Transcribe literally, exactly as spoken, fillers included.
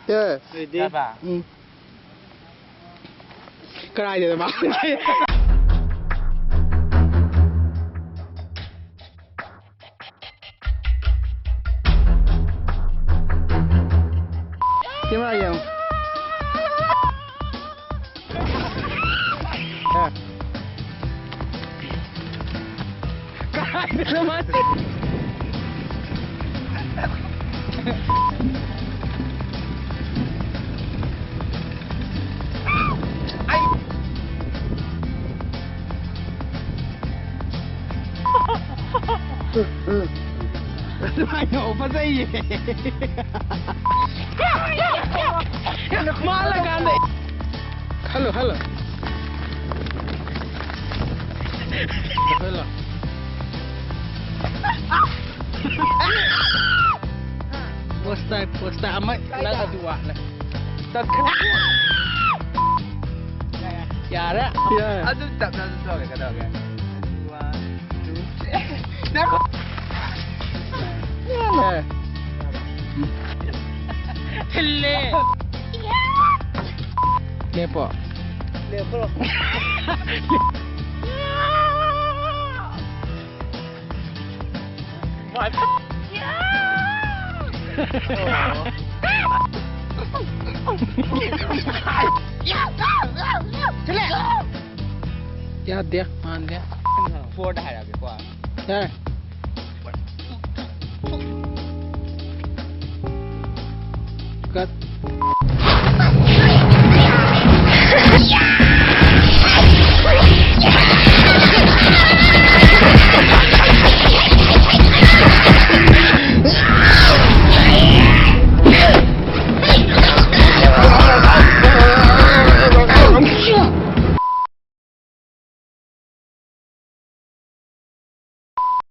ꯌꯦ꯫ ꯔꯦꯗꯤ? ꯎꯝ꯫ ꯀꯔꯥꯏꯗꯅꯣ ꯃꯥ? ꯀꯦꯃꯦꯔꯥ ꯌꯦꯡꯉꯨ꯫ ꯑꯦ꯫ ꯀꯥꯏꯗꯅꯣ ꯃꯥ ꯆꯠ-, ꯑꯩ ꯑꯗꯨꯃꯥꯏꯅ ꯐꯖꯩꯌꯦ꯫ ꯃꯥꯜꯂꯀꯥꯟꯗ꯫ Hello, hello. ꯍꯜꯂꯣ꯫ ꯄꯣꯁꯇꯥꯏ, ꯄꯣꯁꯇꯥꯏ꯫ ꯑꯃ ꯅꯪ ꯑꯗꯨ ꯋꯥ-, ꯅꯪ꯫ ꯇꯠꯈ꯭ꯔꯦ꯫ ꯌꯥꯔꯦ꯫ ꯌꯥꯔꯦ꯫ ꯑꯗꯨꯝ ꯇꯞꯅ ꯑꯗꯨꯝ ꯇꯧꯔꯒꯦ, ꯀꯩꯗꯧꯔꯒꯦ? One, two, three꯫ ꯉꯥꯏꯈꯣ꯫ ꯊꯤꯜꯂꯦ꯫ ꯂꯦꯞꯄꯣ꯫ ꯂꯦꯞꯈ꯭ꯔꯣ꯫ ꯌꯥꯗꯦ, ꯃꯥꯟꯗꯦ꯫ Fourꯗ ꯍꯥꯏꯔꯛꯑꯒꯦꯀꯣ꯫ ꯌꯥꯔꯦ꯫ Cut꯫